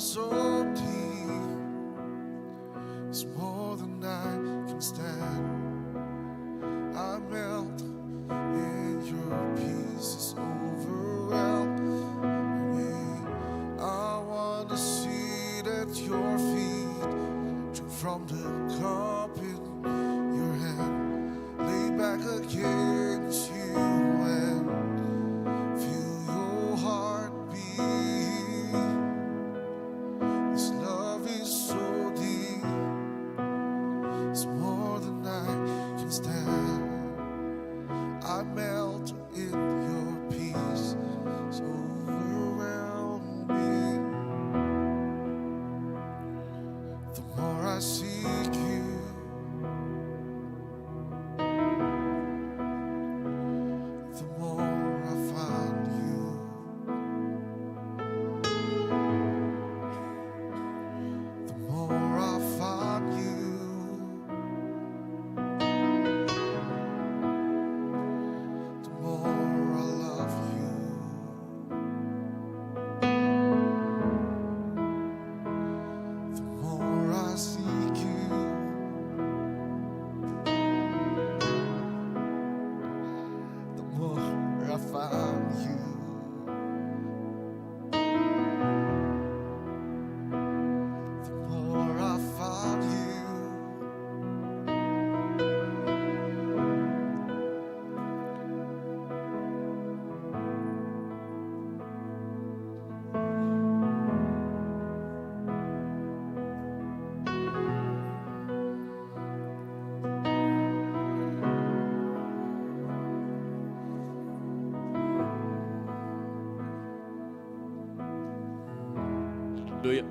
is so deep, it's more than I can stand. I melt in your peace, it's overwhelming me. I want to sit at your feet, drink from the cup in your hand, lay back against you and feel your heart beat. This love is so deep, it's more than I can stand. I melt in your peace, it's overwhelming. The more I seek you, the more I find you. The more I find you, the more I love you. The more I seek you, the more I find you. The more I find you. Haleluya.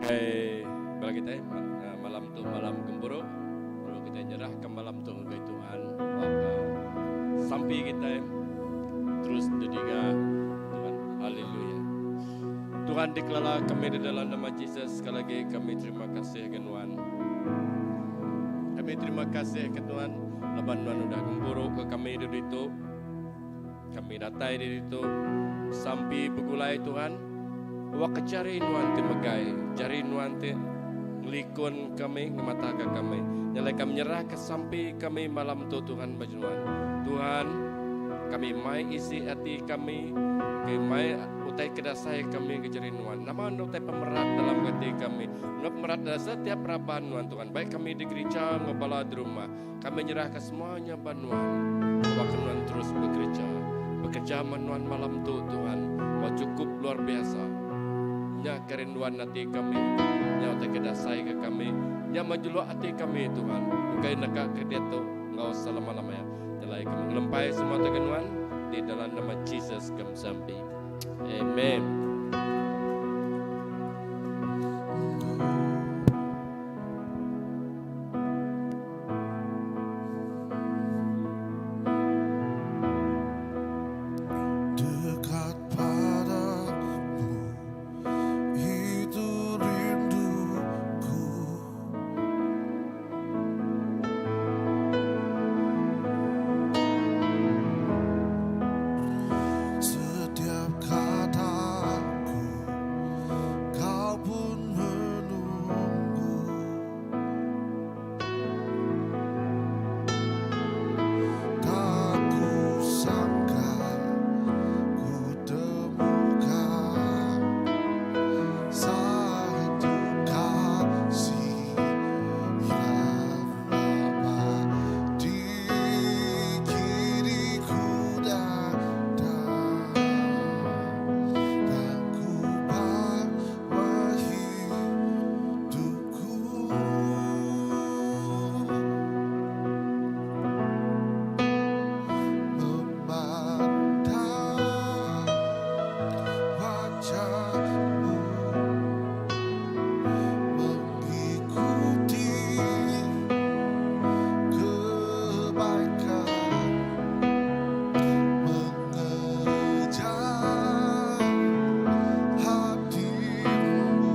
Hai bala kitai malam tu malam gempuru lalu kitai nyerah ke malam tu ngagai Tuhan baka sampi kitai terus didinga Tuhan. Haleluya. Tuhan dikelala kami di dalam nama Jesus sekali lagi kami terima kasih ke nuan. Kami terima kasih ke Tuhan laban nuan udah gempuru ke kami di ditu. Kami datai di ditu sampi begulai Tuhan. Wak ke jari nuan ti megai, jari nuan ti ngelikun kami, ngemata ke kami. Nyalai kami nyerah ke sampi kami malam tu Tuhan baju nuan. Tuhan, kami mai isi ati kami ke mai utai ke dasai kami ke jari nuan. Nama enda utai pemerat dalam ati kami. Enda pemerat dalam setiap raban nuan Tuhan. Baik kami di gerija enggau bala di rumah. Kami nyerahka semua nya ba nuan. Awakka nuan terus bekereja. Bekereja ma nuan malam tu Tuhan. Enggau chukup luar biasa. Nya kerinduan ati kami. Nya utai ke dasai ke kami. Nya meh juluk ati kami Tuhan. Ukai naka ke diatu enggau selama-lama iya. Jalai kami ngelempai semua utai ke nuan. Di dalam nama Jesus kami sampi. Amen. Dekat padamu itu rinduku. Setiap kataku kau pun menunggu. Tak ku sangka ku temukan satu kasih yang abadi. Kini ku datang dan ku bawa hidupku. Memandang wajahmu, mengikuti kebaikan, mengejar hatimu.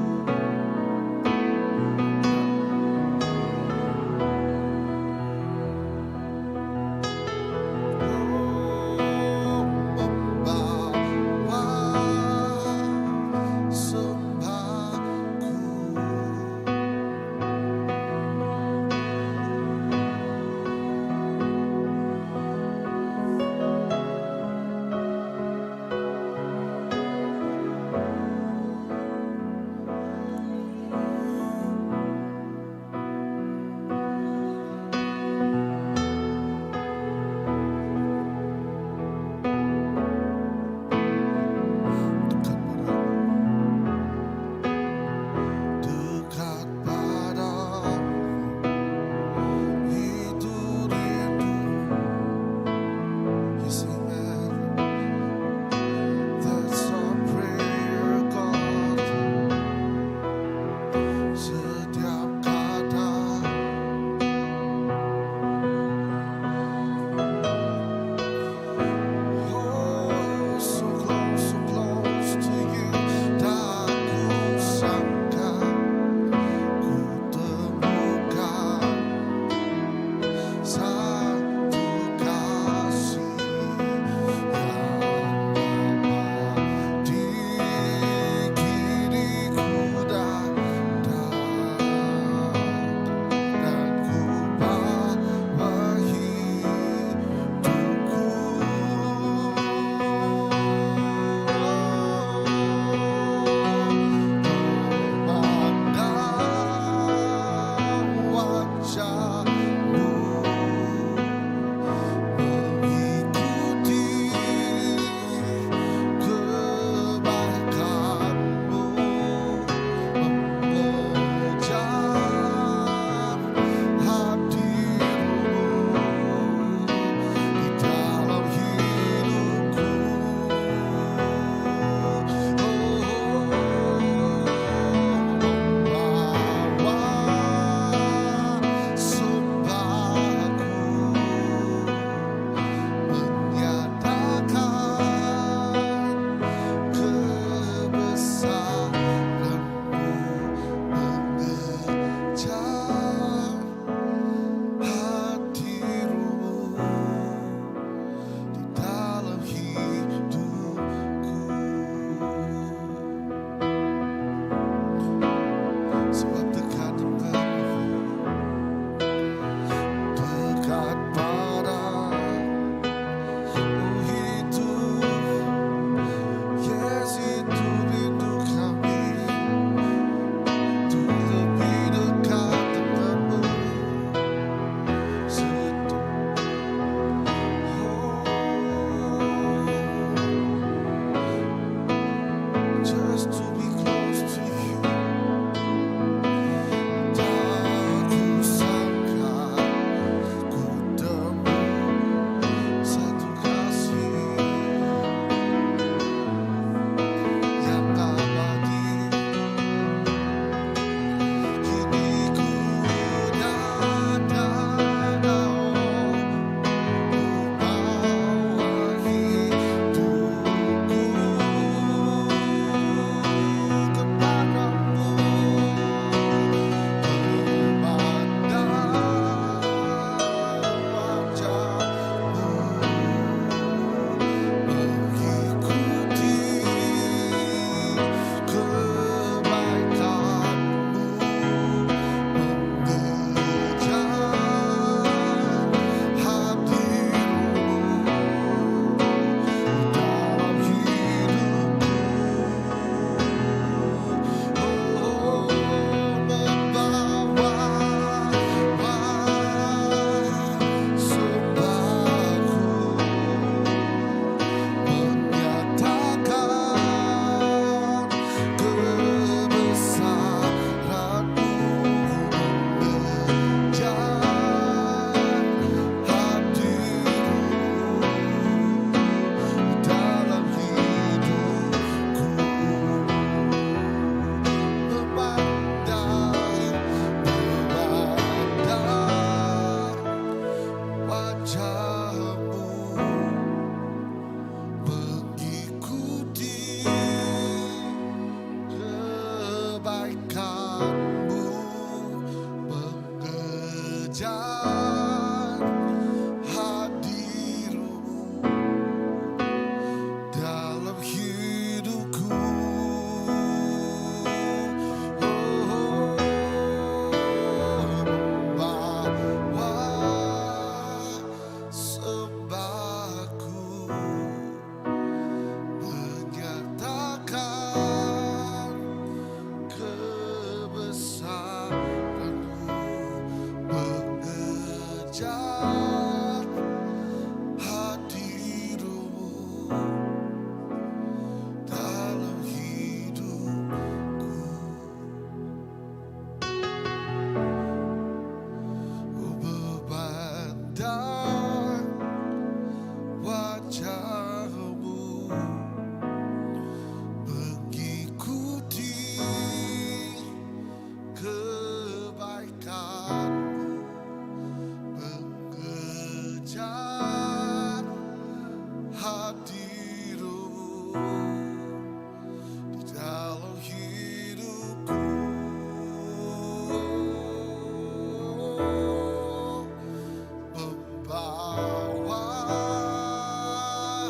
Bawa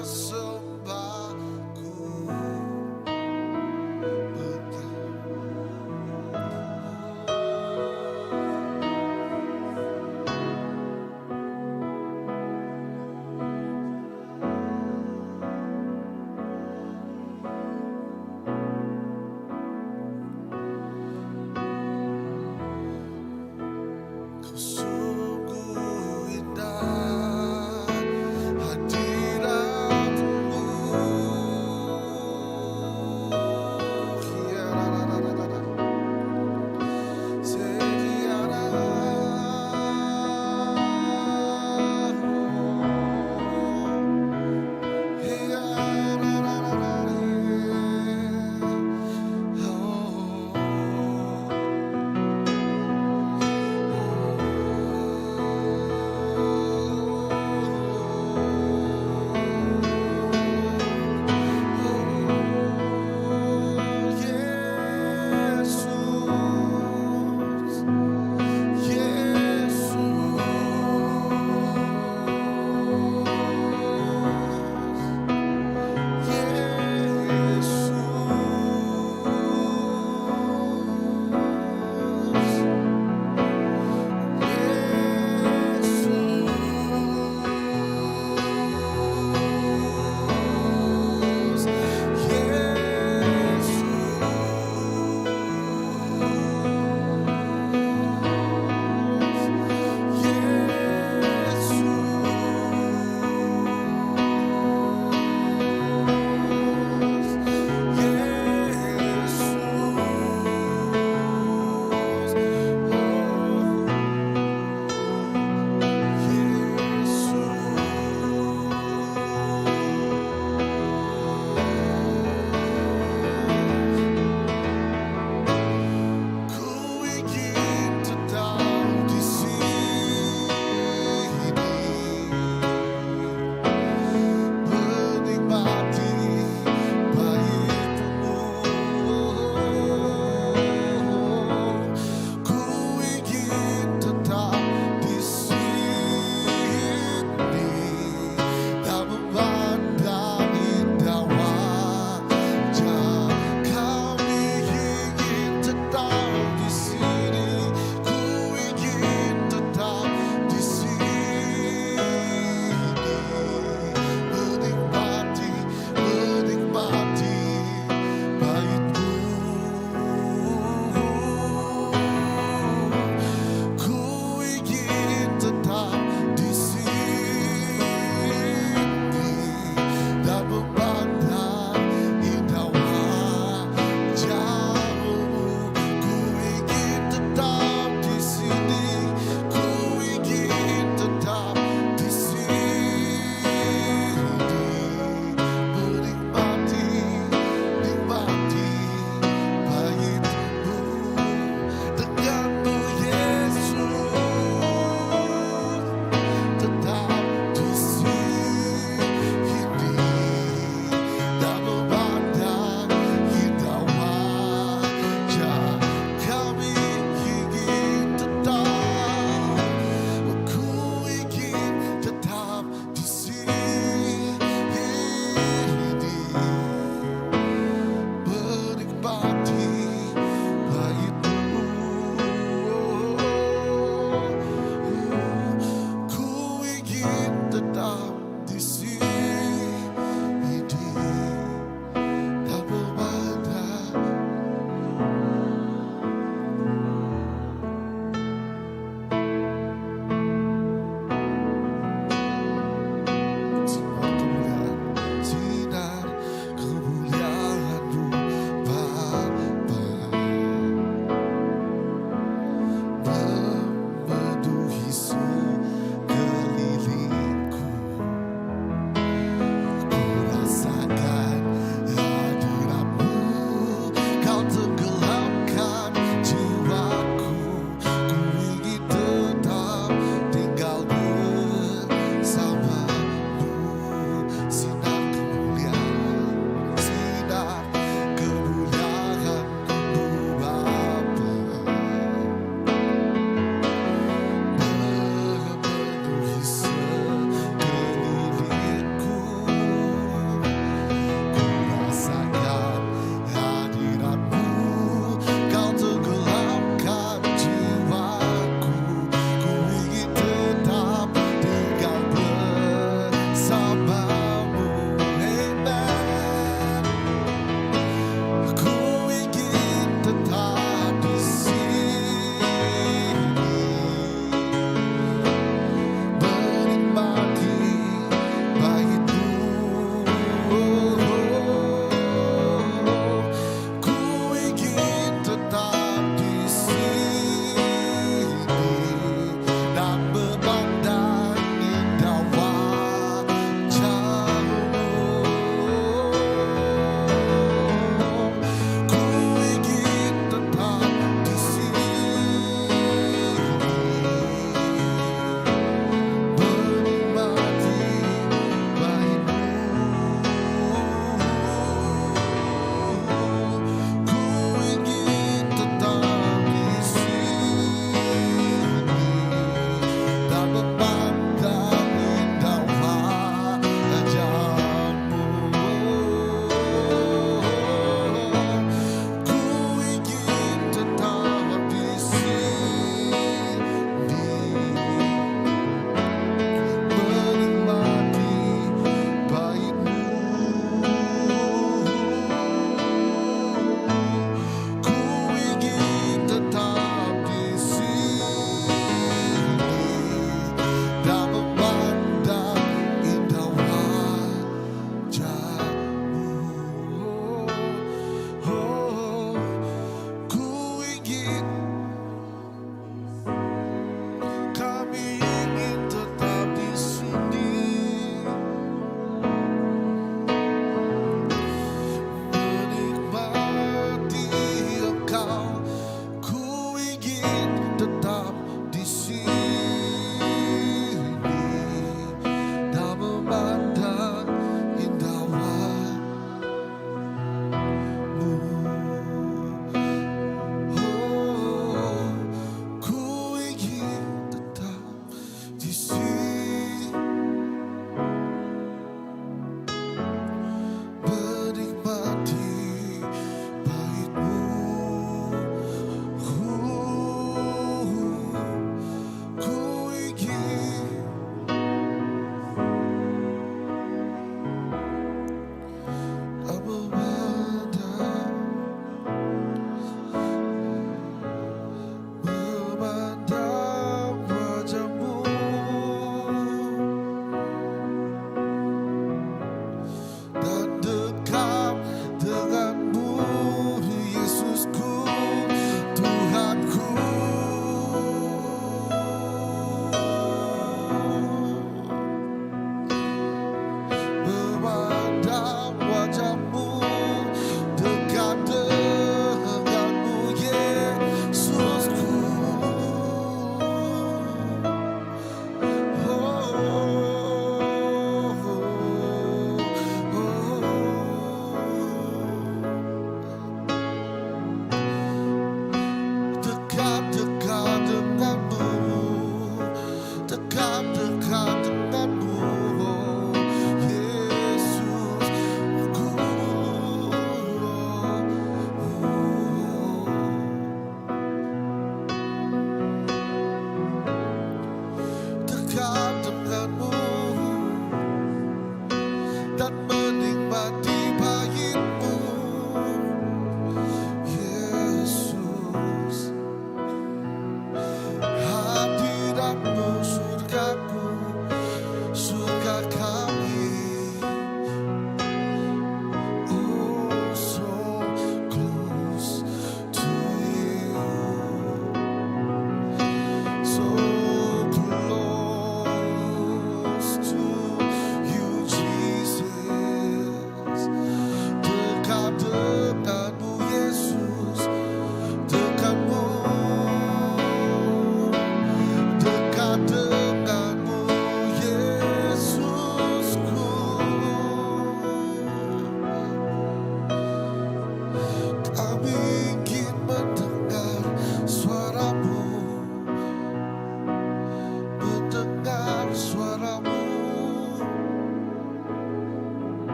sembahku. Kau sungguh indah.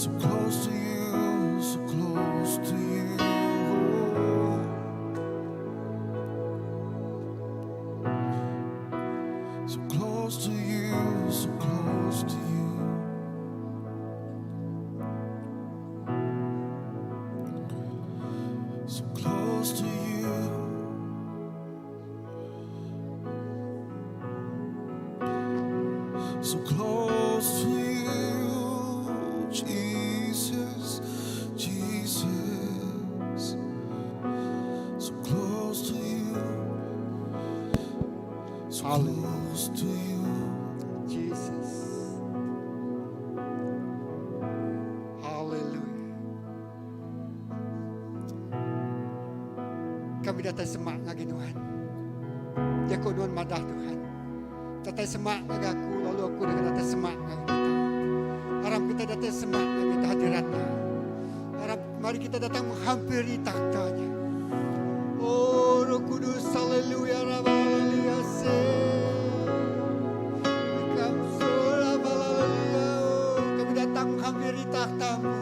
So close to you, so close to you. So close to you, so close to you. So close to you. So close to you, Jesus, Jesus. So close to you. So close to you. Jesus. Hallelujah. Kami datai semak ngagai Nuan. Jaku Nuan madah Tuhan. Datai semak ngagai aku lalu aku deka datai semak ngagai kita. Harap kita datai semak ngagai hadiratnya. Harap mari kita datang menghampiri tahtanya. Oh Roh Kudus, haleluya, haleluya, Kami datang menghampiri takhtamu.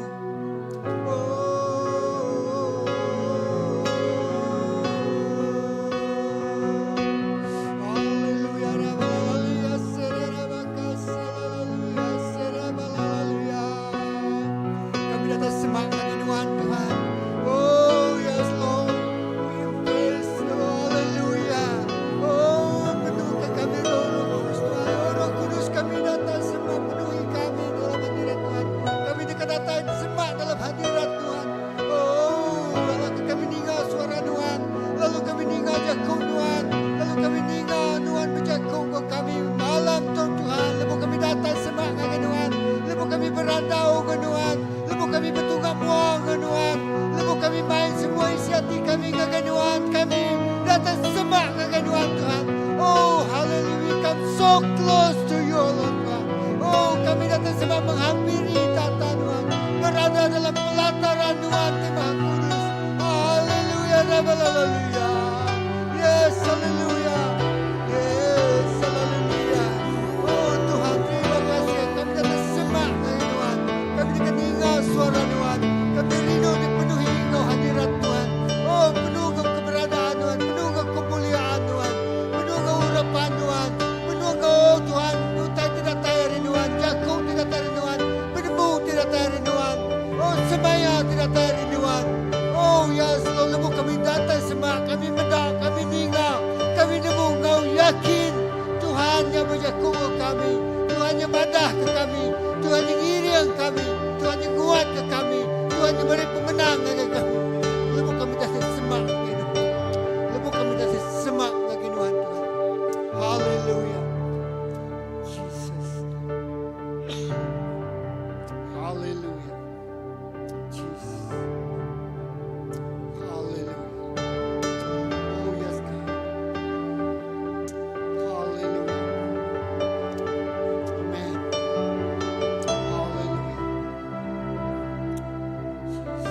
Oh, haleluya, haleluya, haleluya. Kami datang semak lagi Tuhan, Tuhan. Oh yes Lord, we praise you, haleluya. Oh, penuhkan kami Roh Kudus Tuhan. Oh, Roh Kudus kami datang semua penuhi kami dalam hadirat Tuhan. Kami dekat datang semak dalam hadirat Tuhan. Oh, lalu kami dengar suara Tuhan. Lalu kami dengar jakuk Tuhan. Lalu kami dengar Tuhan berjakuk ke kami malam tu Tuhan. Lalu kami datang semak ke Tuhan. Lalu kami berandau ke Tuhan. Lalu kami bertunggak muang ke Tuhan. Lalu kami main semua isi hati kami ke Tuhan. Kami datang semak ke Tuhan Tuhan. Oh, hallelujah. We come so close to you, Lord Tuhan. Oh, kami datang semak menghampiri takhta Tuhan. Berada dalam pelataran Tuhan di Maha Kudus. Hallelujah, hallelujah. Yes, hallelujah. Yes, hallelujah. Oh Tuhan, terima kasih. Kami datang semak dari Tuhan. Kami dekat dengar suara Tuhan. Kami rindu dipenuhi Engkau hadirat Tuhan. Oh, penuh dengan keberadaan Tuhan. Penuh dengan kemuliaan Tuhan. Penuh dengan urapan Tuhan. Penuh dengan, oh Tuhan, utai tidak tayari Tuhan. Jakub tidak tayari Tuhan. Penemu tidak tayari Tuhan. Oh, semaya tidak tayari Tuhan. Oh, ya, selalu kami datang semak. Kami mendak, kami meninggal. Kami nemu kau yakin Tuhan yang berjakuk ke kami. Tuhan yang madah ke kami. Tuhan yang ngiring kami. Tuhan yang kuat ke kami. Tuhan yang beri pemenang ke kami. Lebu kami datang semak ke hidup. Lebu kami datang semak ke Tuhan Tuhan. Hallelujah. Jesus. Hallelujah. Jesus. Hallelujah. Oh yes, God. Hallelujah. Amen. Hallelujah. Jesus.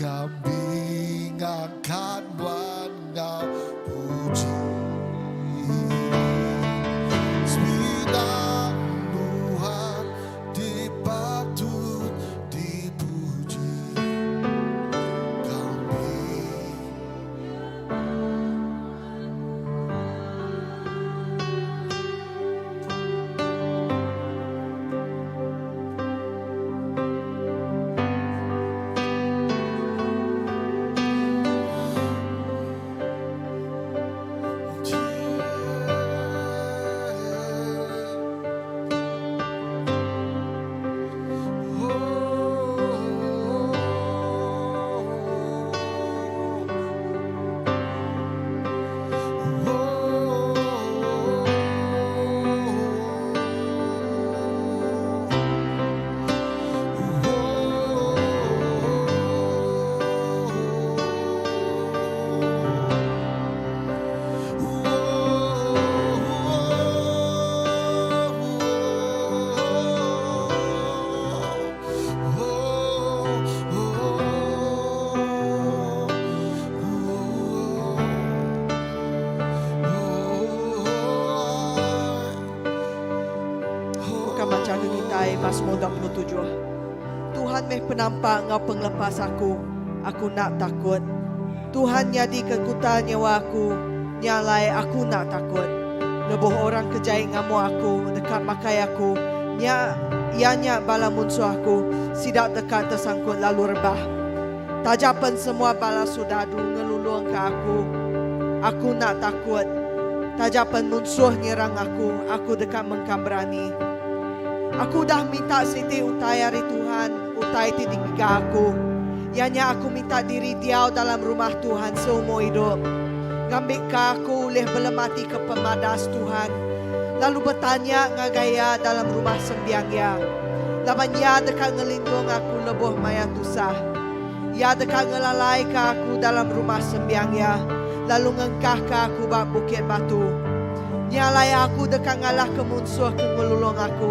Kambing angkat nuan enggau puji. Semina Nuan ti patut dipuji. Kambing. Buka macha ke kitai Masmur 27. Tuhan meh penampak enggau pengelepas aku, aku enda takut. Tuhan nyadika kuta nyewa aku, nya alai aku enda takut. Lebuh orang ke jai ngamuk aku, deka makai aku, nya iya nya bala munsuh aku, sida deka tesangkut lalu rebah. Taja pen semua bala soldadu ngelulungka aku, aku enda takut. Taja pen munsuh nyerang aku, aku deka mengkang berani. Aku udah minta siti utai ari Tuhan, utai ti digiga aku, iya nya aku minta diri diau dalam rumah Tuhan seumur idup, ngambika aku ulih belematika pemadas Tuhan lalu betanya ngagai Iya dalam rumah sembiang Iya. Laban Iya deka ngelindung aku lebuh maya tusah. Iya deka ngelalaika aku dalam rumah sembiang Iya, lalu ngengkahka aku ba bukit batu. Nya alai aku deka ngalahka munsuh ke ngelulung aku.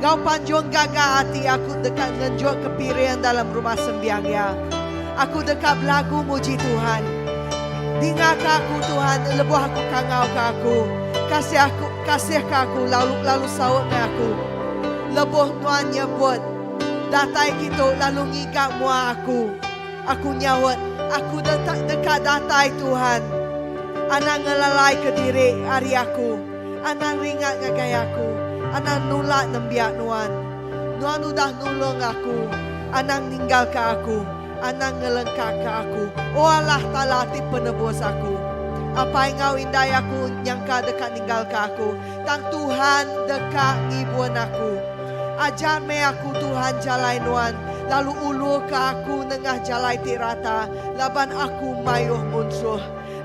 Enggau panjung gaga ati aku deka ngenjukka piring dalam rumah sembiang Iya. Aku deka belagu muji Tuhan. Dingaka aku, Tuhan, lebuh aku kangauka aku. Kasih aku, kasihka aku lalu lalu saut meh aku. Lebuh Nuan nyebut, Datai kitu lalu ngiga mua aku. Aku nyaut, Aku deka datai, Tuhan. Anang ngelalaika diri ari aku. Anang ringat ngagai aku. Anang nulak nembiak Nuan. Nuan udah nulung aku. Anang ninggalka aku. Anang ngelengkaka aku. O Allah Taala ti penebus aku. Apai enggau indai aku nyangka deka ninggalka aku, tang Tuhan deka ngibun aku. Ajar meh aku, Tuhan, jalai Nuan, lalu uluka aku nengah jalai ti rata, laban aku mayuh munsuh.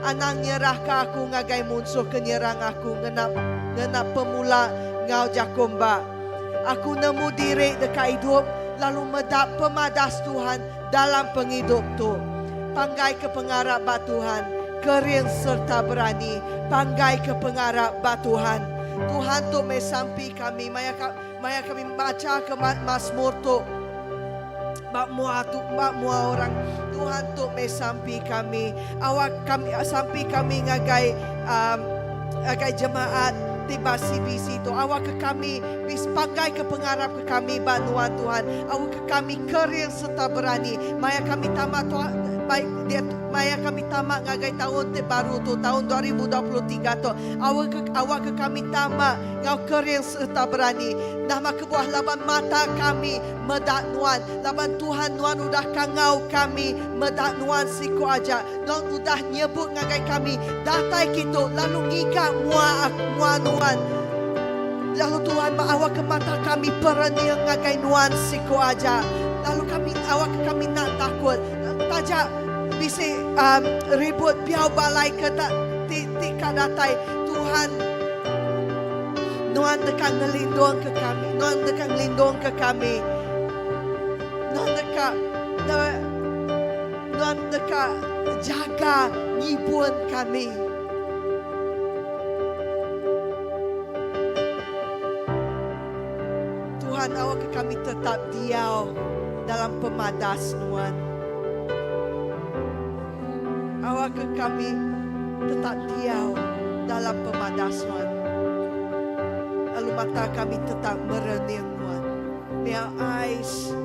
Anang nyerahka aku ngagai munsuh ke nyerang aku ngena ngena pemula enggau jaku emba. Aku nemu diri deka idup lalu meda pemadas Tuhan dalam pengidup tu. Panggaika pengarap ba Tuhan, kering sereta berani. Panggaika pengarap ba Tuhan. Tuhan tu meh sampi kami maya maya kami macha ke masmur tu ba mua tu ba mua orang. Tuhan tu meh sampi kami. Awak kami sampi kami ngagai um, ngagai jemaat ti ba CBC tu. Awak ke kami bis panggai ke pengarap ke kami ba nuan Tuhan. Awak ke kami kering serta berani maya kami tama tu baik dia maya kami tama ngagai taun ti baru tu taun 2023 tu. Awak ke awak ke kami tama enggau kering sereta berani. Nama kebuah laban mata kami meda Nuan, laban Tuhan Nuan udah kangau kami meda Nuan siku aja. Nuan udah nyebut ngagai kami, Datai kitu lalu ngiga mua mua Nuan. Lalu Tuhan ba awakka mata kami perening ngagai Nuan siku aja. Lalu kami awakka kami enda takut taja bisi um, ribut biau balai ke ta, ti ti ka datai. Tuhan Nuan deka ngelindungka kami. Nuan deka ngelindungka kami. Nuan deka Nuan deka jaga ngibun kami. Tuhan awakka kami tetap diau dalam pemadas Nuan. Awakka kami tetap diau dalam pemadas Nuan. Lalu mata kami tetap merening Nuan. May our eyes,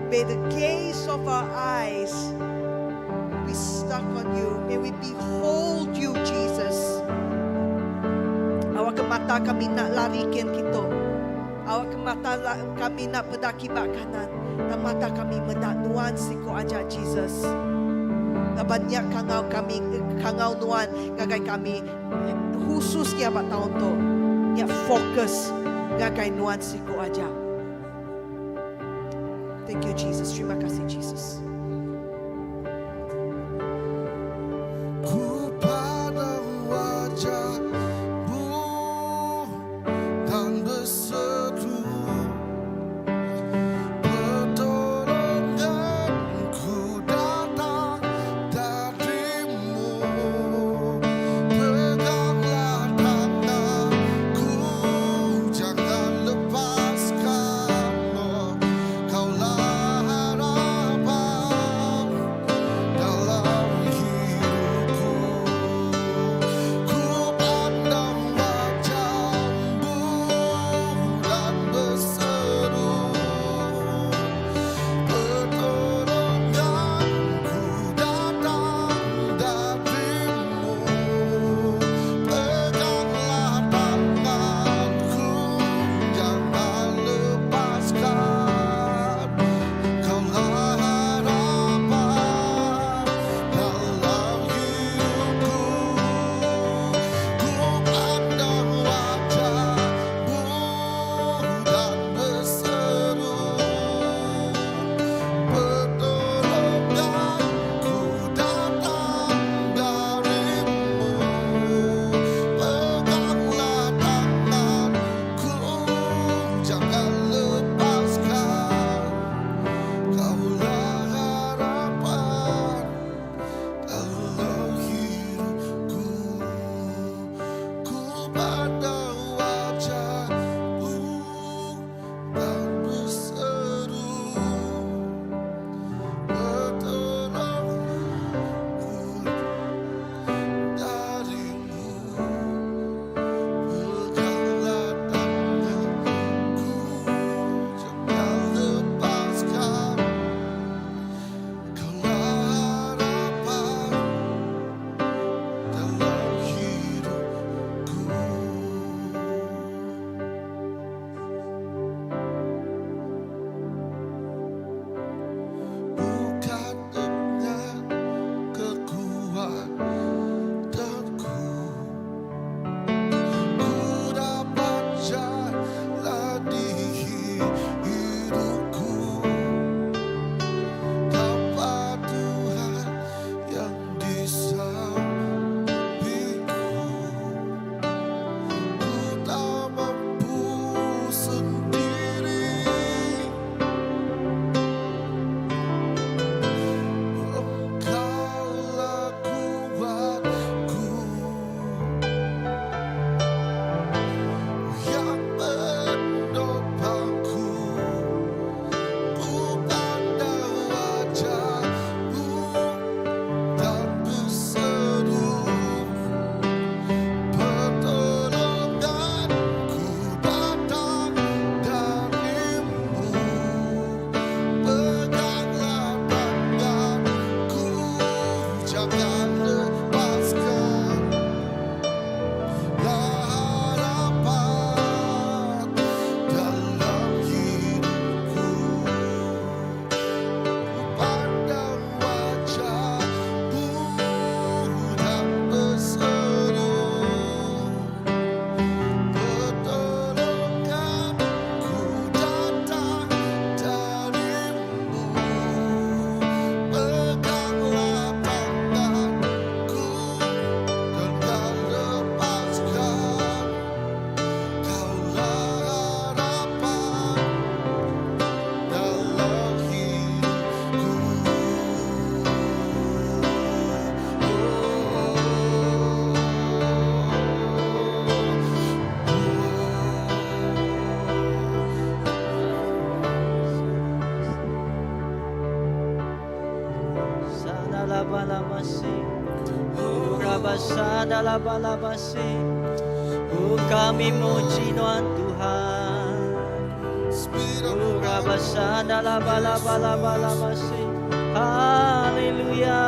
may the gaze of our eyes be stuck on you. May we behold you, Jesus. Awakka mata kami enda lari kin kitu. Awakka mata kami enda peda kiba kanan. Dan mata kami meda Nuan siku aja, Jesus. Laban nya kangau kami, kangau Nuan ngagai kami khususnya ba taun tu. Nya fokus ngagai Nuan siku aja. Thank you Jesus. Terima kasih Jesus. Ku pandang wajahmu dan berseru, Pertolonganku datang darimu. Peganglah tanganku, jangan lepaskan. Oh, Kaulah harapan dalam hidupku. Ku pandang wajahmu dan berseru, Pertolonganku datang darimu. Peganglah tanganku, jangan lepaskan. Kaulah harapan dalam hidupku. Ku pandang wajahmu dan berseru, Pertolonganku datang darimu. Peganglah tanganku, jangan lepaskan. Kaulah harapan dalam hidupku. Ku pandang wajahmu dan berseru, Pertolonganku darimu. Peganglah tanganku, jangan lepaskan. Kaulah harapan dalam hidupku. Bukan dengan kekuatanku, ku dapat jalani hidupku, tanpa Tuhan yang di sampingku, ku tak mampu sendiri. Engkaulah kuatku yang menopangku. Ku pandang wajahmu dan berseru, Pertolonganku datang darimu. Peganglah tanganku, jangan lepaskan. Harapan dalam hidupku. Ku pandang wajahmu dan berseru, Pertolonganku datang darimu. Peganglah tanganku dan tak lepaskan. Kaulah harapan dalam hidupku. Sana laba lama sing. Urabashadalabalabasi. Oh kami muji Nuan Tuhan. Urabashadalabalabalabalabasi. Haleluya.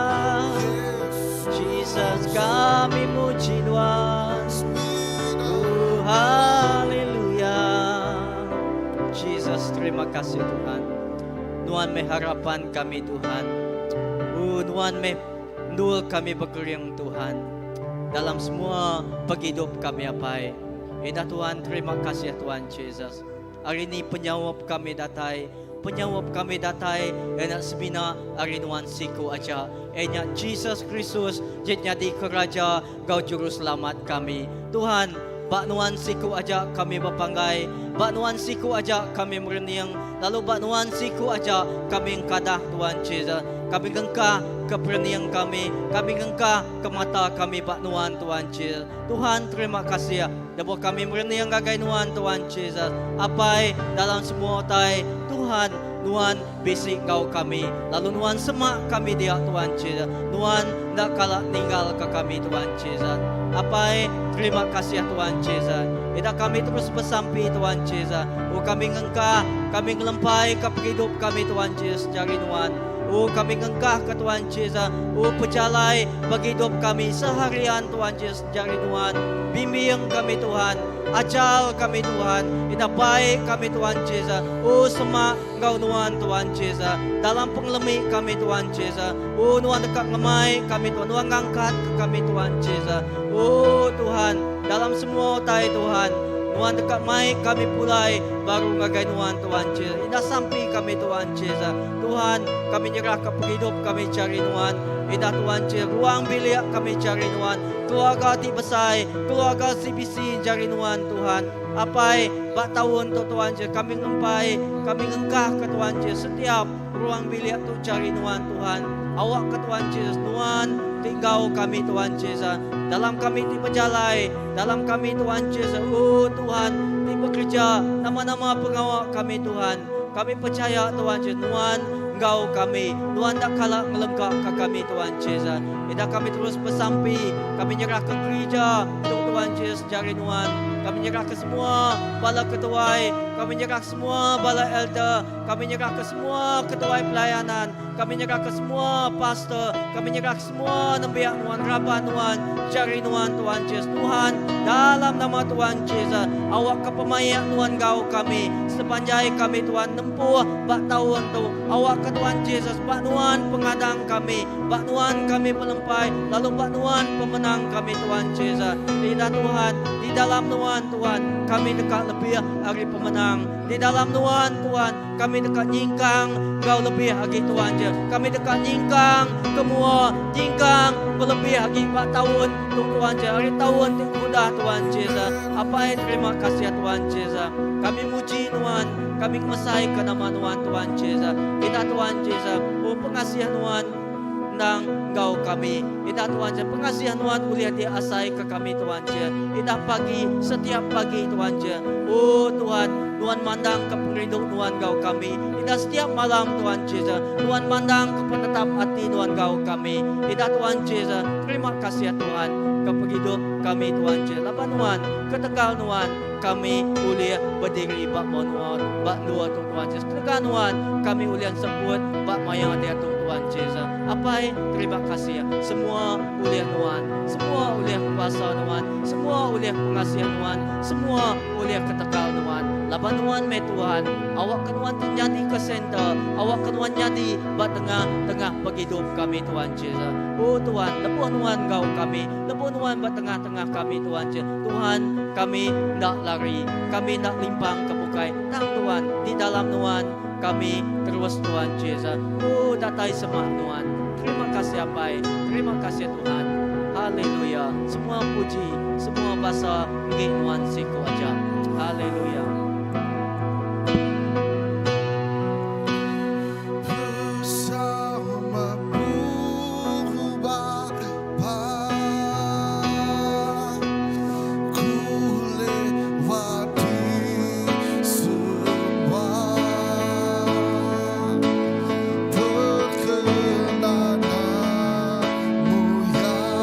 Jesus kami muji Nuan. Oh haleluya. Jesus terima kasih Tuhan. Nuan meh harapan kami Tuhan. Oh Nuan meh endur kami bekering Tuhan. Dalam semua pengidup kami apai. Indah Tuhan terima kasih Tuhan Jesus. Hari ini penyaup kami datai. Penyaup kami datai enda semina ari nuan siku aja. Enya Jesus Kristus ti nyadi ke Raja enggau Juruselamat kami. Tuhan, ba nuan siku aja kami bepanggai, ba nuan siku aja kami merening, lalu ba nuan siku aja kami engkadah Tuhan Jesus. Kami ngengkah ke perening kami, kami ngengkah ke mata kami ba nuan Tuhan Jesus. Tuhan terima kasih lebuh kami merening ngagai nuan Tuhan Jesus. Apai dalam semua utai Tuhan nuan bisi enggau kami lalu nuan semak kami dia Tuhan Jesus. Nuan enda kala ninggal ke kami Tuhan Jesus. Apai terima kasih Tuhan Jesus. Ida kami terus besampi Tuhan Jesus. Oh kami ngengkah, kami ngelempai ke pengidup kami Tuhan Jesus jari nuan. Oh kami ngengkah ke Tuhan Jesus. Oh pejalai pengidup kami seharian Tuhan Jesus jari nuan. Bimbing kami Tuhan, ajar kami Tuhan, ida baik kami Tuhan Jesus. Oh semak enggau nuan Tuhan Jesus. Dalam pengelemi kami Tuhan Jesus. Oh nuan dekat ngemai kami Tuhan, nuan ngangkat ke kami Tuhan Jesus. Oh Tuhan, dalam semua utai Tuhan, nuan dekat mai kami pulai baru ngagai nuan Tuhan Jesus. Indah sampi kami Tuhan Jesus. Tuhan, kami nyerah ke pengidup kami jari nuan. Indah Tuhan Jesus, ruang bilik kami jari nuan. Keluarga ti besai, keluarga CBC jari nuan Tuhan. Apai, bak tahun tu Tuhan Jesus, kami ngempai, kami ngengkah ke Tuhan Jesus. Setiap ruang bilik tu jari nuan Tuhan. Awak ke Tuhan Jesus, nuan tinggal kami Tuhan Jesus. Dalam kami ti berjalai, dalam kami Tuhan Jesus. Oh Tuhan, ti bekerja nama-nama pengawal kami Tuhan. Kami percaya Tuhan Jesus, nuan enggau kami. Nuan tak kalah ngelengkap ke kami Tuhan Jesus. Ida kami terus bersampi, kami nyerah ke gereja untuk Tuhan Jesus jari nuan. Kami nyerah ke semua bala ketuai, kami nyerah ke semua bala elder, kami nyerah ke semua ketuai pelayanan, kami nyerah ke semua pastor, kami nyerah ke semua nembiak nuan, raban nuan, jari nuan Tuhan Jesus. Tuhan, dalam nama Tuhan Jesus, awak ke pemayak nuan gau kami, sepanjai kami Tuhan nempuh bak tahun tu, awak ke Tuhan Jesus, bak nuan pengadang kami, bak nuan kami pelempai, lalu bak nuan pemenang kami Tuhan Jesus. Tidak Tuhan, di dalam nuan Tuhan, kami dekat lebih hari pemenang. Di dalam nuan Tuhan, kami dekat nyingkang kau lebih lagi Tuhan je. Kami dekat nyingkang kemua, nyingkang lebih lagi 4 tahun tu Tuhan je. Hari tahun ti udah Tuhan Jesus. Apa yang terima kasih Tuhan Jesus. Kami muji Tuhan, kami mesai ke nama Tuhan Tuhan Jesus. Kita Tuhan Jesus, oh pengasihan Tuhan nang kau kami. Ida Tuhan je pengasihan Tuhan boleh diasai ke kami Tuhan je. Ida pagi setiap pagi Tuhan je. Oh Tuhan, Tuhan mandang ke pengerindu Tuhan kau kami. Ida setiap malam Tuhan Jesus. Tuhan mandang ke penetap hati Tuhan kau kami. Ida Tuhan Jesus, terima kasih ya Tuhan ke penghidup kami Tuhan je. Laban Tuhan, ketegal Tuhan kami boleh berdiri bak manual bak dua tu Tuhan Jesus. Ketegal Tuhan kami boleh sebut bak maya dia tu Tuhan Jesus. Apai terima kasih ya. Semua oleh Tuhan, semua oleh kuasa Tuhan, semua oleh pengasihan Tuhan, semua oleh ketekal Tuhan. Laban Tuhan me Tuhan, awak ke Tuhan jadi ke center, awak ke Tuhan jadi bak tengah-tengah penghidup kami Tuhan Jesus. Oh Tuhan, lebuh Tuhan kau kami, lebuh Tuhan bak tengah-tengah kami Tuhan Jesus. Tuhan, kami nak lari, kami nak limpang ke bukai. Tang Tuhan, di dalam Tuhan kami terus Tuhan Jesus. Oh datai semak Tuhan. Terima kasih Apai, terima kasih Tuhan. Haleluya. Semua puji, semua bahasa ngi Tuhan siku aja. Haleluya. Bersamamu Bapa, ku lewati semua perkenananmu ya.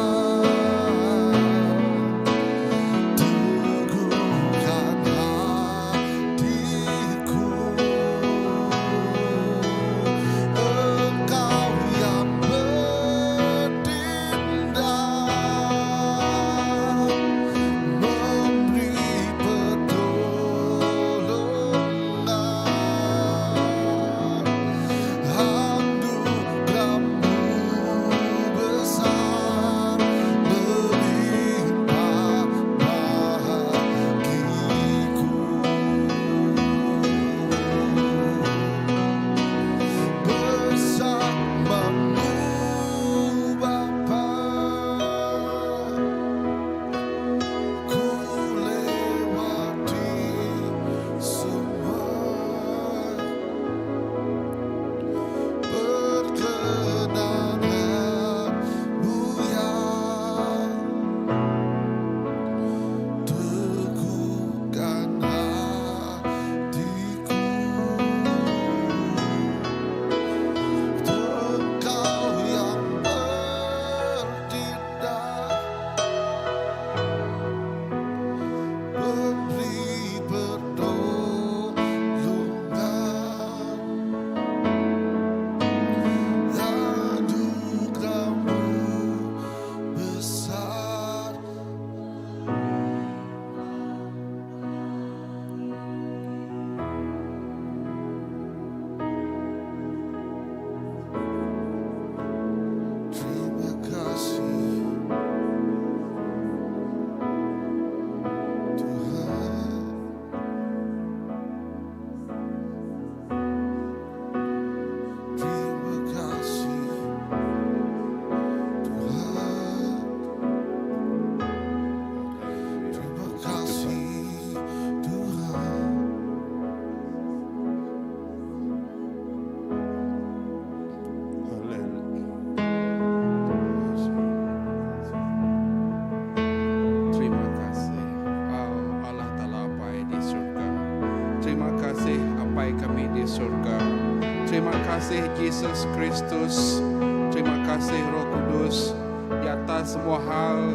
kasih Jesus Kristus. Terima kasih Roh Kudus di atas semua hal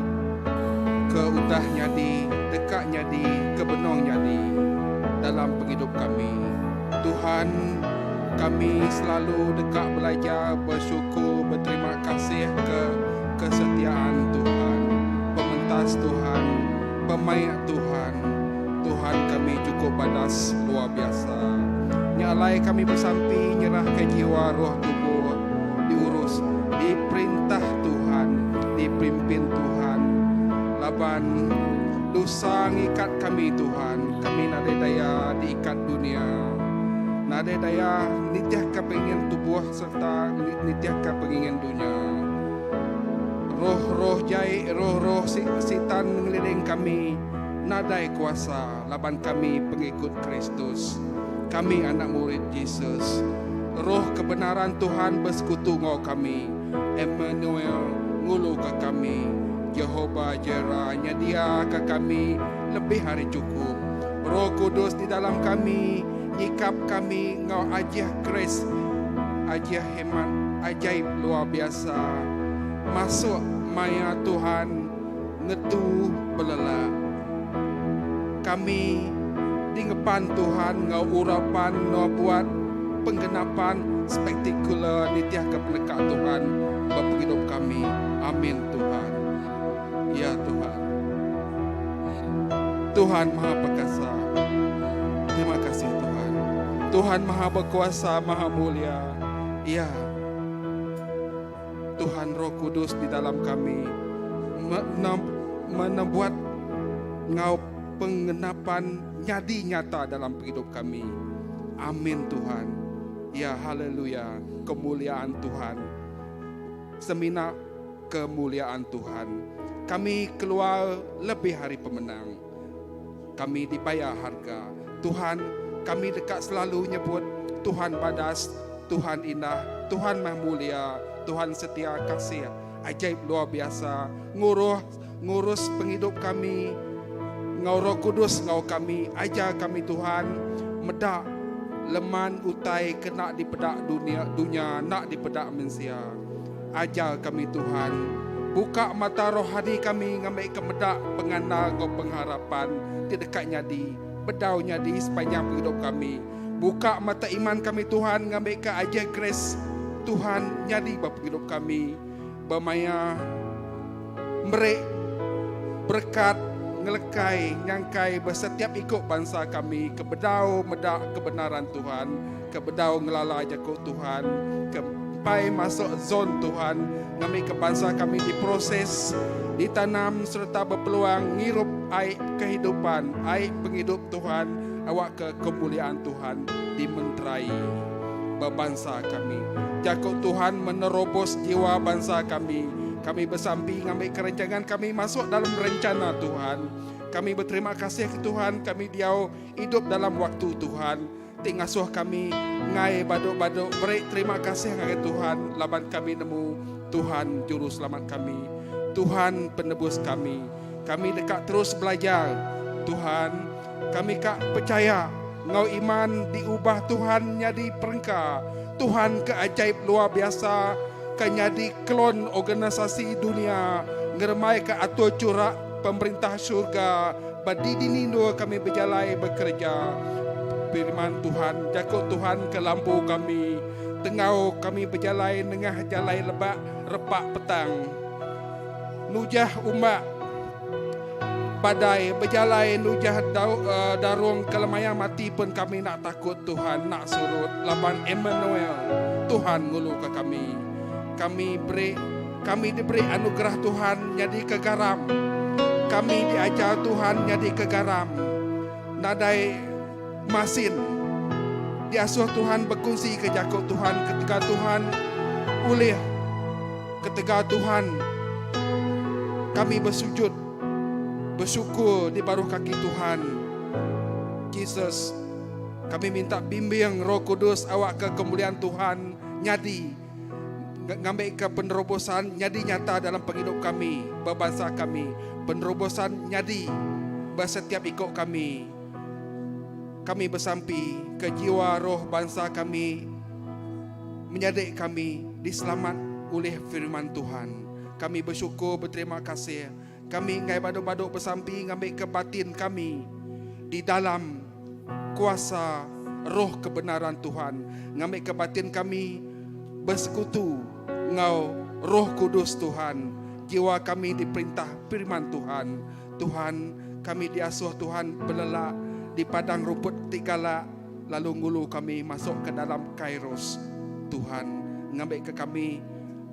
ke udah nyadi, deka nyadi, ke benung nyadi dalam pengidup kami. Tuhan, kami selalu deka belajar bersyukur, berterima kasih ke kesetiaan Tuhan, pementas Tuhan, pemaik Tuhan. Tuhan kami cukup badas luar biasa. Nya alai kami besampi nyerahka jiwa roh tubuh diurus diperintah Tuhan, dipimpin Tuhan. Laban dosa ngikat kami Tuhan, kami nadai daya diikat dunia. Nadai daya nitihka pengingin tubuh sereta nitihka pengingin dunya. Roh-roh jai, roh-roh sitan ngeliling kami nadai kuasa laban kami pengikut Kristus. Kami anak murid Jesus. Roh kebenaran Tuhan besekutu enggau kami. Emmanuel nguluka kami. Jehovah Jireh nyediaka kami lebih ari chukup. Roh Kudus di dalam kami nyikap kami enggau ajih grace, ajih hemat, ajaib luar biasa. Masuk maya Tuhan ngetu belelak. Kami dingepan Tuhan enggau urapan enggau buat penggenapan spektakular nitihka peneka Tuhan ba pengidup kami. Amin Tuhan. Ya Tuhan. Tuhan Maha Perkasa. Terima kasih Tuhan. Tuhan Maha Berkuasa, Maha Mulia. Ya. Tuhan Roh Kudus di dalam kami menebuat ngau pengenapan nyadi nyata dalam pengidup kami. Amin Tuhan. Ya haleluya, kemuliaan Tuhan. Semina kemuliaan Tuhan. Kami keluar lebih hari pemenang. Kami dibayar harga. Tuhan, kami deka selalu nyebut Tuhan badas, Tuhan indah, Tuhan Maha Mulia, Tuhan setia kasih, ajaib luar biasa, nguruh ngurus pengidup kami, enggau Roh Kudus enggau kami, ajar kami Tuhan, meda leman utai ke enda dipeda dunia dunya enda dipeda mensia. Ajar kami Tuhan, buka mata rohani kami ngambika meda pengandal enggau pengharapan ti deka nyadi bedau nyadi sepanjang pengidup kami. Buka mata iman kami Tuhan ngambika ajar grace Tuhan nyadi ba pengidup kami ba maya meri berekat ngelekai nyangkai ba setiap iku bansa kami ke bedau meda kebenaran Tuhan, ke bedau ngelala jaku Tuhan, ke empai masuk zon Tuhan ngambika bansa kami diproses, ditanam sereta bepeluang ngirup ai kehidupan, ai pengidup Tuhan awakka kemuliaan Tuhan dimenterai ba bansa kami. Jaku Tuhan menerobos jiwa bansa kami. Kami besampi ngambika rencangan kami masuk dalam rencana Tuhan. Kami beterima kasih ke Tuhan kami diau idup dalam waktu Tuhan ti ngasuh kami ngai badu-badu beri terima kasih ngagai Tuhan laban kami nemu Tuhan Juruselamat kami, Tuhan Penebus kami. Kami deka terus belajar Tuhan. Kami ka pechaya enggau iman diubah Tuhan nyadi perengka Tuhan ke ajaib luar biasa ke nyadi klon organisasi dunia ngerembaika atur churak pemerintah syurga ba dini endur kami bejalai bekereja. Firman Tuhan, jaku Tuhan ke lampu kami, tengau kami bejalai nengah jalai lebak repak petang. Nujah umbak badai bejalai nujah darung kelemaya mati pun kami enda takut Tuhan enda surut laban Emmanuel Tuhan nguluka kami. Kami beri kami diberi anugerah Tuhan nyadika garam. Kami diajar Tuhan nyadika garam nadai masin. Diasuh Tuhan bekunsika jaku Tuhan ketegal Tuhan ulih ketegal Tuhan kami besujud besyukur di baruh kaki Tuhan Jesus. Kami minta bimbing Roh Kudus awakka kemuliaan Tuhan nyadi ngambika penerobosan nyadi nyata dalam pengidup kami ba bansa kami penerobosan nyadi ba setiap iko kami. Kami besampi ke jiwa roh bansa kami. menyadi kami diselamat ulih firman Tuhan. Kami bersyukur berterima kasih. Kami enggai badu-badu besampi ngambika batin kami di dalam kuasa roh kebenaran Tuhan. Ngambika batin kami besekutu enggau Roh Kudus Tuhan. Jiwa kami diperintah firman Tuhan. Tuhan, kami diasuh Tuhan belelak di padang rumput ti galak lalu ngulu kami masuk ke dalam kairos Tuhan ngambika kami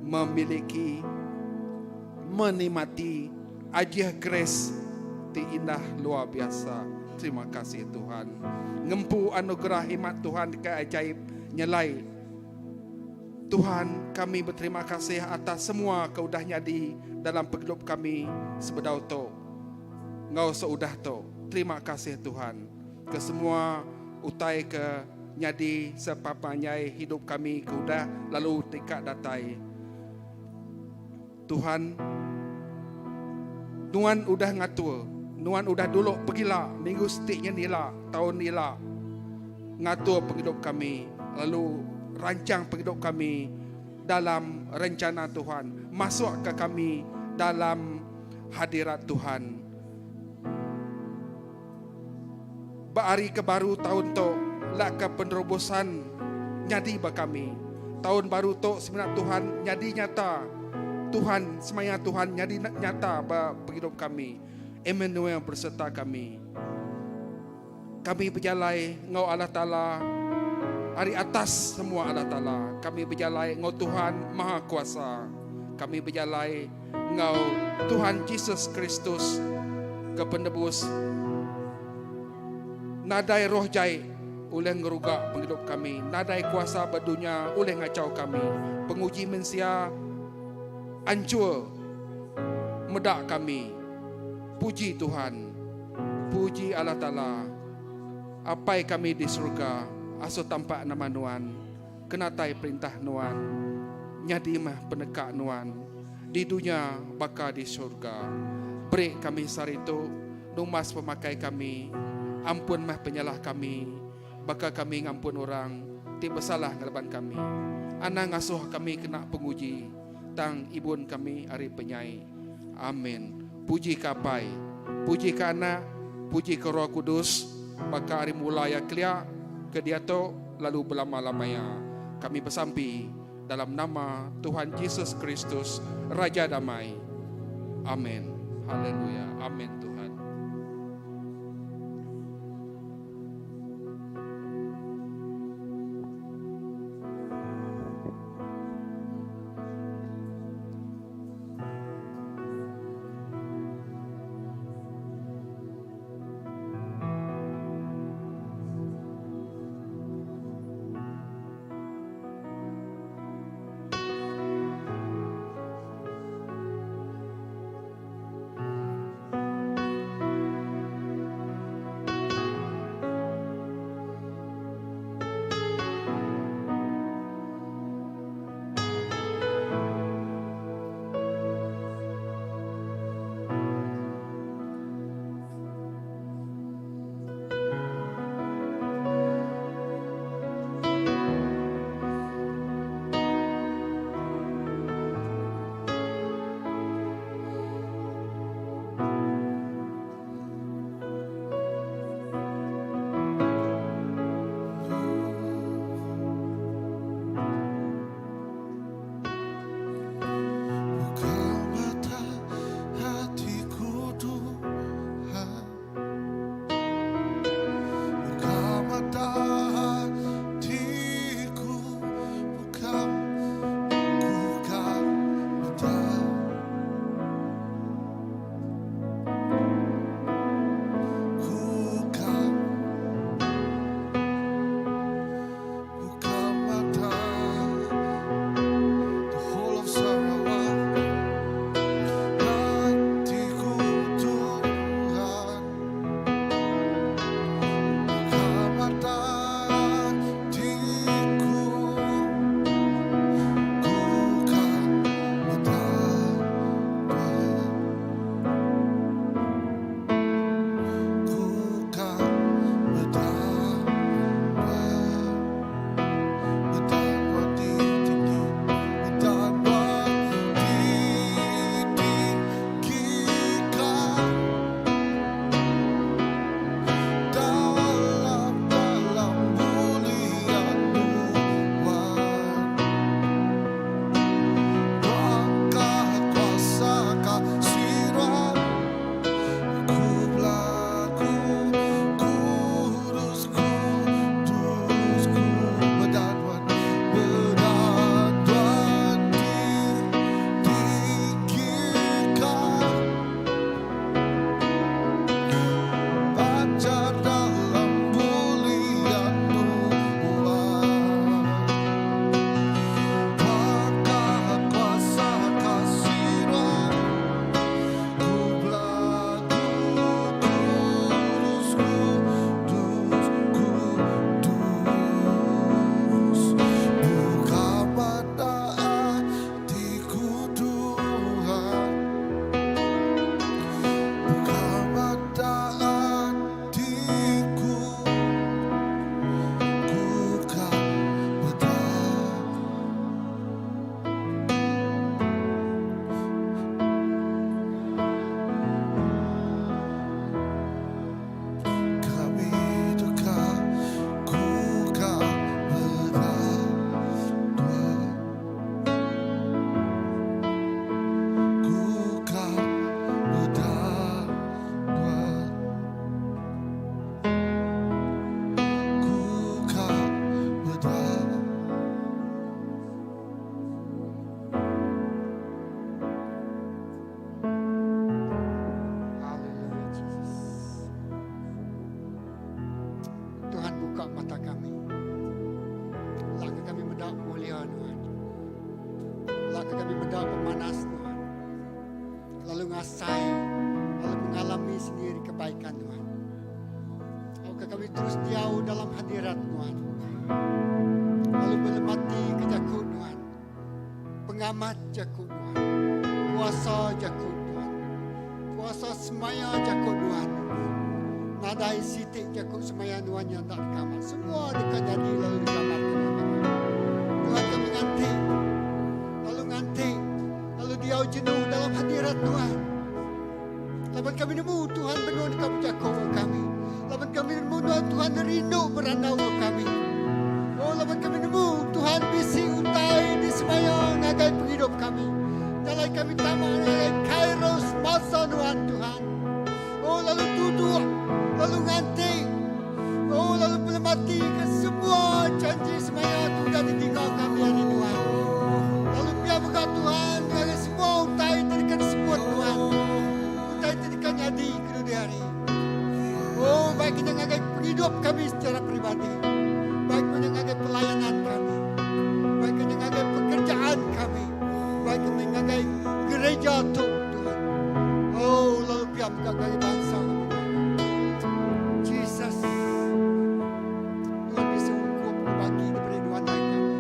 memiliki menikmati ajih grace ti indah luar biasa. Terima kasih Tuhan. Ngempu anugerah himat Tuhan ke ajaib nyelai. Tuhan, kami berterima kasih atas semua ke udah nyadi dalam pengidup kami sebedau tu. Enggau seudah tu. Terima kasih Tuhan. Ke semua utai ke nyadi sepanjai hidup kami ke udah lalu tika datai. Tuhan, Nuan udah ngatur, Nuan udah dulu pegila minggu setiknya nila, taun nila ngatur pengidup kami, lalu rancang pengidup kami dalam rencana Tuhan. Masuk ke kami dalam hadirat Tuhan. Ba hari ke baru taun tu, lak ke penerobosan nyadi ba kami. Taun baru tu semina Tuhan nyadi nyata. Tuhan, semaya Tuhan nyadi nyata ba pengidup kami. Emmanuel berserta kami. Kami bejalai enggau Allah Taala ari atas semua Allah Taala. Kami bejalai enggau Tuhan Maha Kuasa. Kami bejalai enggau Tuhan Jesus Kristus ke penebus. Nadai roh jai ulih ngeruga pengidup kami. Nadai kuasa ba dunya ulih ngachau kami. Penguji mensia anchur meda kami. Puji Tuhan. Puji Allah Taala. Apai kami di surga, asuh tampak nama Nuan. Kenatai perintah Nuan. Nyadi meh peneka Nuan di dunya baka di surga. Beri kami sehari tu numbas pemakai kami. Ampun meh penyalah kami baka kami ngampun orang ti besalah ngelaban kami. Anang ngasuh kami kena penguji, tang ibun kami ari penyai. Amin. Puji ke Apai, puji ke Anak, puji ke Roh Kudus, baka ari mula iya kelia, ke diatu, lalu belama-lama iya. Kami besampi dalam nama Tuhan Jesus Kristus, Raja Damai. Amin. Haleluya. Amin Tuhan. ngasai lalu mengalami sendiri kebaikan Tuhan. Awakka kami terus diau dalam hadirat Tuhan. Lalu belemati ke jaku Tuhan. Pengamat jaku Tuhan. Kuasa jaku Tuhan. Kuasa semaya jaku Tuhan. Nadai siti jaku semaya Tuhan yang tak dikamat. Semua dekat jadi lalu dikamat. Tuhan kami nganti. Lalu nganti. Lalu diau jenuh dalam hadirat Tuhan. Laban kami nemu Tuhan benun dekat berjaku kami. Laban kami nemu Tuhan, Tuhan rindu berandau kami. Oh, laban kami nemu Tuhan bisi utai di semaya ngagai penghidup kami. Jalai kami tama ngagai Kairos masa Tuhan Tuhan. Oh, lalu duduk, lalu nganti. Oh, lalu belemati ke semua janji semaya tu dah ditinggal kami hari Tuhan. Lalu biar buka Tuhan ngagai semua utai ti disebut Tuhan. Utai ti deka nyadi ke hari. Oh, baik kita ngagai penghidup kami secara pribadi. Baik kita ngagai pelayanan kami. Baik kita ngagai pekerjaan kami. Baik kita ngagai gereja tu Tuhan. Oh, lalu biar buka ngagai bangsa kami. Jesus. Tuhan bisa hukum bagi diberi Tuhan dari kami.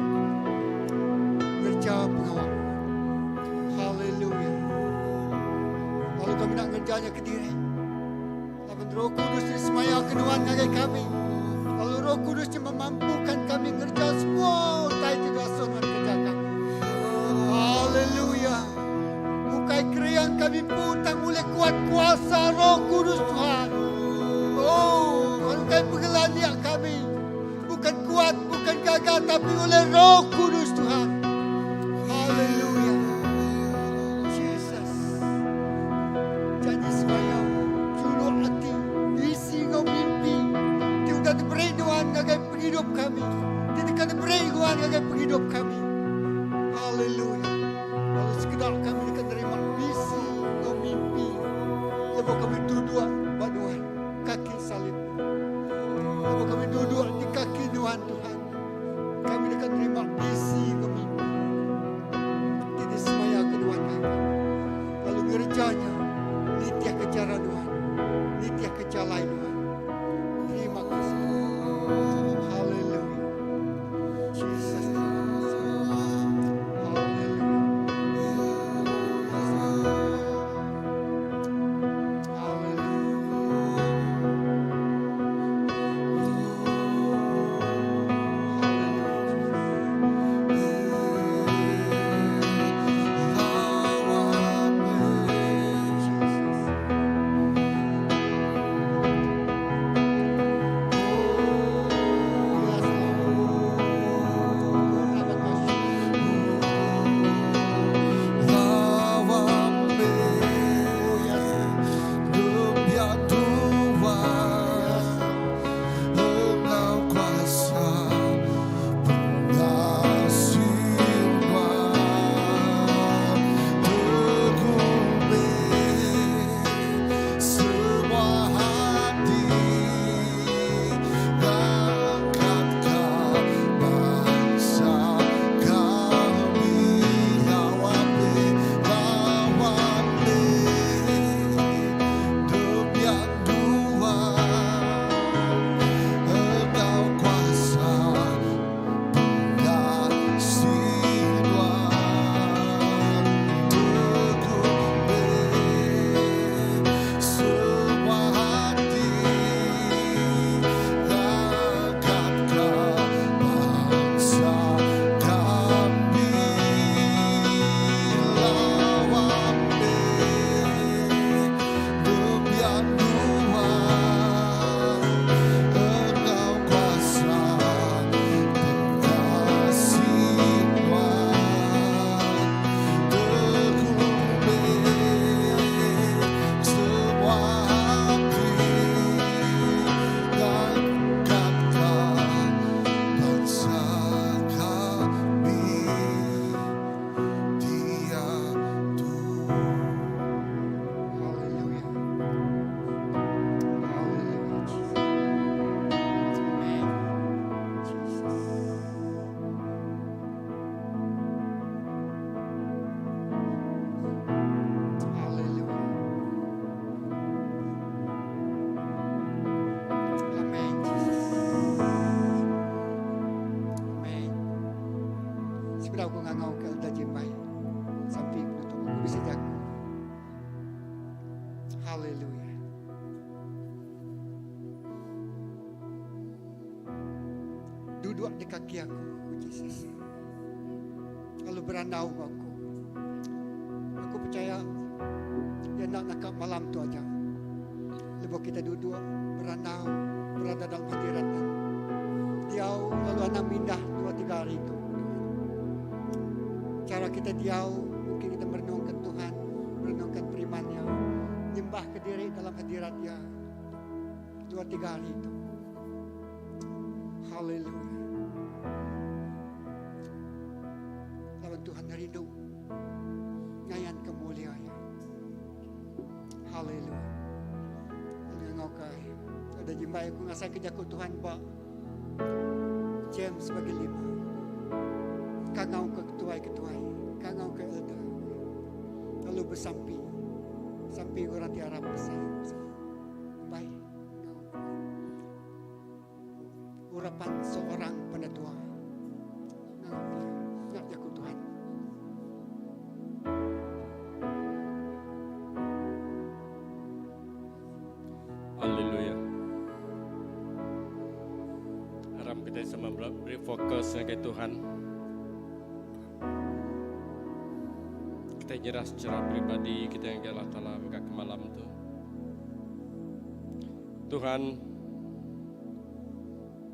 Ngerja pengawal. Haleluya. Lalu kami nak ngerjanya ke diri. Lalu Roh Kudus di semaya kenuan ngagai kami. Lalu Roh Kudus yang memampukan kami ngerja semua utai ti dosa Tuhan kerja kami. Haleluya. Bukai keriang kami pun tak boleh kuat kuasa Roh Kudus Tuhan. Oh, Tuhan bukan pengelaniak kami. Bukan kuat, bukan gagal, tapi oleh Roh Kudus Tuhan. Haleluya. Jesus. Janji semaya, juluk hati, isi ngau mimpi. Ti udah diberi Tuhan ngagai penghidup kami. Ti dekat diberi Tuhan ngagai penghidup kami. Haleluya. Lalu sekedar kami dekat terima visi ngau mimpi. Lepas kami duduk ba Tuhan kaki salib. Lepas kami duduk di kaki Tuhan Tuhan. Kami dekat terima visi ngau mimpi. Ti semaya ke Tuhan kami. Lalu ngerjanya nitiah ke cara Tuhan. Nitiah ke jalai Tuhan. Terima kasih. Haleluya. Jesus terima kasih. Haleluya. Haleluya. bisi jaku. Hallelujah. Duduk di kaki aku, ku Jesus. Lalu berandau enggau aku. Aku percaya iya enda naka malam tu aja. Lebuh kita duduk berandau, berada dalam hadirat Tuhan. Diau lalu anang mindah 2-3 hari tu. Cara kita diau, mungkin kita merenungkan Tuhan, merenungkan firman Dia, nyembah ke diri dalam hadirat Dia. 2-3 hari itu. Haleluya. Lawan Tuhan rindu ngayan kemuliaan Iya. Haleluya. Lalu ngau kai. Ada jimbai aku ngasai ke jaku Tuhan ba James bagi 5. Kangau ke ketuai-ketuai, kangau ke elder. Lalu bersampi. Sampi orang tiarap besai. Baik. Urapan seorang penatua. Ngau jaku Tuhan. Haleluya. Aram kita sama beri fokus ngagai Tuhan. Kita nyerah secara pribadi kita yang Allah Taala mega ke malam tu. Tuhan,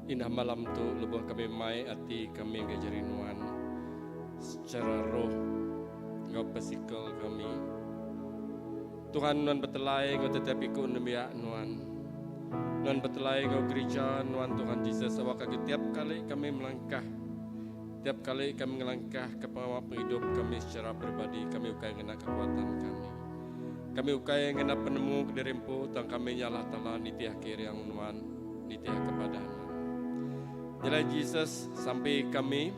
indah malam tu lebuh kami mai ati kami ngagai jari nuan secara roh enggau physical kami. Tuhan, nuan betelai enggau tetiap iku nembiak nuan. Nuan betelai enggau gereja nuan Tuhan Jesus awak agi tiap kali kami melangkah, tiap kali kami ngelangkah ke pengawa penghidup kami secara pribadi, kami ukai ngena kekuatan kami. Kami ukai ngena penemu ke diri empu, tang kami nya Allah Taala nitih kiriang nuan, nitih kepada nuan. Jalai Jesus sampai kami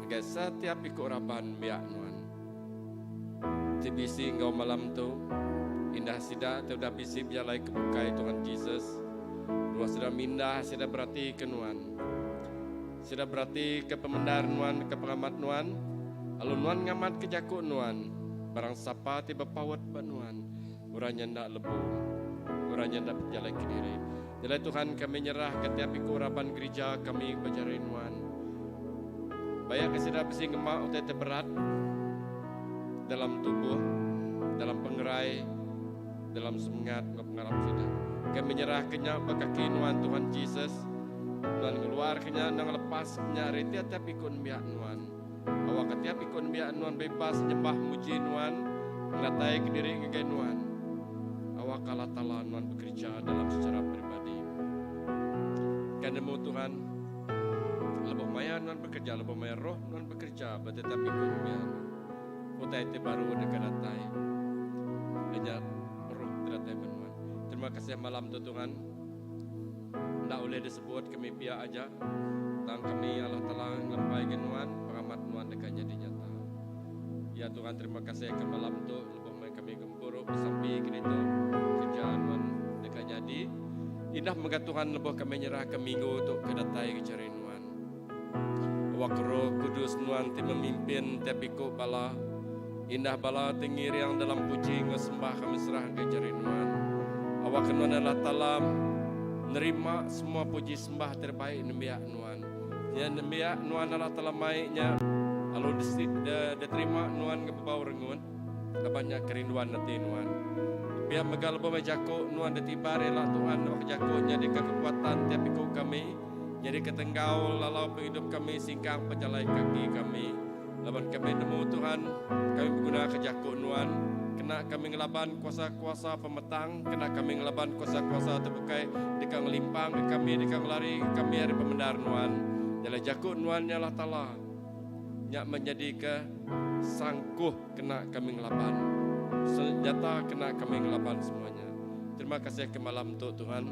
ngagai setiap iku raban biak nuan. Ti bisi enggau malam tu, indah sida ti udah bisi bejalai ke bukai Tuhan Jesus. Dua sida mindah sida berati ke nuan. Sida berati ke pemendar nuan, ke pengamat nuan, lalu nuan ngamat ke jaku nuan. Barang sapa ti bepaut ba nuan, orang nya enda lebu, orang nya enda bejalai kediri. Jalai Tuhan kami nyerah ke tiap iku raban gereja kami bejari nuan. Bayak ke sida bisi ngema utai ti berat dalam tubuh, dalam pengerai, dalam semengat enggau pengarap sida. Kami nyerah ke nya ba kaki nuan Tuhan Jesus. Nuan ngeluar ke nya, nuan ngelepas ke nya ari tiap-tiap iku nembiak nuan. Awak ke tiap iku nembiak nuan bebas nyembah muji nuan, ngenatai ke diri ngagai nuan. Awak Allah Taala nuan bekerja dalam secara peribadi. Kan nemu Tuhan, lebuh maya nuan bekerja, lebuh maya roh nuan bekerja ba tiap-tiap iku nembiak nuan. Utai ti baru deka datai. Nya roh ti datai ba nuan. Terima kasih malam tu Tuhan. Enda ulih disebut kami pia aja. Tang kami Allah Taala ngelempai ke nuan, pengamat nuan deka nyadi nyata. Ya Tuhan, terima kasih ke malam tu lebuh mai kami gempuru besampi ke ditu kerja nuan deka nyadi. Indah mega Tuhan lebuh kami nyerah ke minggu tu ke datai ke cari nuan. Awak Roh Kudus nuan ti memimpin tiap iku bala. Indah bala ti ngiring dalam puji enggau sembah kami serah ke jari nuan. Awak nuan Allah Taala nerima semua puji sembah terbaik nembiak nuan. Nya nembiak nuan Allah Taala mai nya lalu diterima nuan nge bebau rengut laban nya kerinduan ati nuan. Pia mega lebuh mai jaku nuan ditibar ila Tuhan awak jaku nya deka kekuatan tiap iku kami. Nyadi ke tenggau lalau pengidup kami singkang pejalai kaki kami. Laban kami nemu Tuhan, kami beguna ke jaku nuan. Kena kami ngelaban kuasa-kuasa pemetang, kena kami ngelaban kuasa-kuasa terbukai deka ngelimpang ke kami, deka ngelari ke kami ari pemendar nuan. Nyalai jaku nuan nya Allah Taala. Nya menjadi ke sangkuh kena kami ngelaban. Senjata kena kami ngelaban semuanya. Terima kasih ke malam tu Tuhan.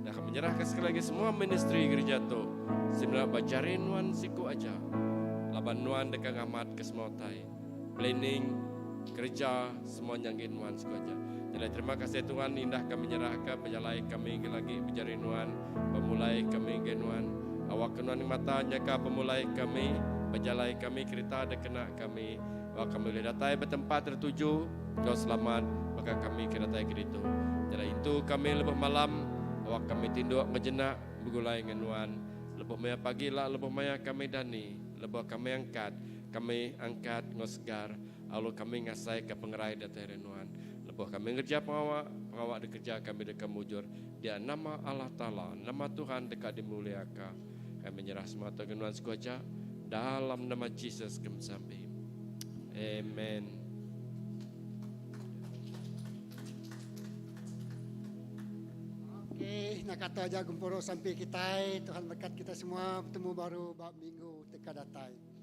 Dan kami menyerahkan sekali lagi semua ministry gereja tu. Semina bajari nuan siku aja. Laban nuan deka ngamat ke semua utai. Planning, kerja, semua nyanggin nuan siku aja. Jadi terima kasih Tuhan, indah kami menyerahkan pejalai kami lagi bejari nuan, pemulai kami ke nuan. Awak ke nuan mata nyaka pemulai kami, pejalai kami kereta dekena kami. Awak kami ulih datai ba tempat tertuju enggau selamat baka kami ke datai ke ditu. Jalai intu kami lebuh malam, awak kami tinduk ngejenak begulai enggau Nuan. Lebuh maya pagi ila lebuh maya kami dani, lebuh kami angkat, kami angkat enggau segar lalu kami ngasaika pengerai datai ari Nuan. Lebuh kami ngereja pengawa, pengawa dikereja kami deka mujur dia nama Allah Taala, nama Tuhan deka dimuliaka. Kami nyerah semua tu ngagai Nuan siku aja, dalam nama Jesus ke besampi. Amen. Okey, nak kata aja gempuru sampi kitai, Tuhan berkat kita semua, betemu baru ba minggu teka datai.